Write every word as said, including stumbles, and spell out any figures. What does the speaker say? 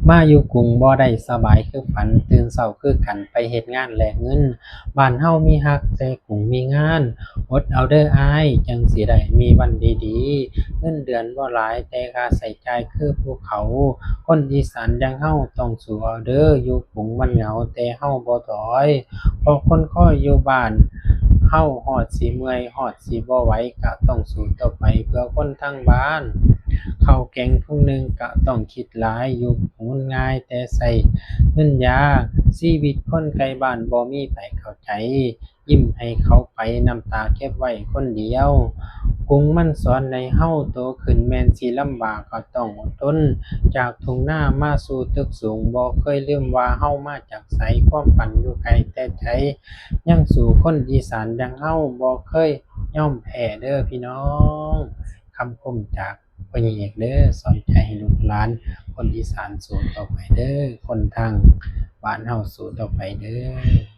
มาอยู่กรุงบ่ได้สบายคือฝัน ตื่นเช้าคือกันไปเฮ็ดงานแลกเงิน บ้านเฮามีฮักแต่กรุงมีงาน อดเอาเด้ออ้าย จั่งสิได้มีวันดีๆ เงินเดือนบ่หลายแต่ค่าใช้จ่ายคือภูเขา คนอีสานอย่างเฮาต้องสู้เอาเด้อ อยู่กรุงมันเหงาแต่เฮาบ่ถอย เพราะคนคอยอยู่บ้าน เฮาฮอดสิเมื่อย ฮอดสิบ่ไหว กะต้องสู้ต่อไปเพื่อคนทางบ้าน ข้าวแกงถุงหนึ่งกะต้องคิดหลาย อยู่กรุงมันง่ายแต่ใช้เงินยาก ชีวิตคนไกลบ้านบ่มีไผเข้าใจ ยิ้มให้เขาไป น้ำตาเก็บไว้คนเดียว กรุงมันสอนให้เฮาโตขึ้น แม้นสิลำบากก็ต้องอดทน จากทุ่งนามาสู่ตึกสูง บ่เคยลืมว่าเฮามาจากไส ความฝันอยู่ไกลแต่ใจ ยังสู้คนอีสานอย่างเฮาบ่เคยยอมแพ้เด้อพี่น้อง คำคมจากพ่อใหญ่เอกเด้อ สอนใจให้ลูกหลานคนอีสานสู้ต่อไปเด้อ คนทางบ้านเฮาสู้ต่อไปเด้อ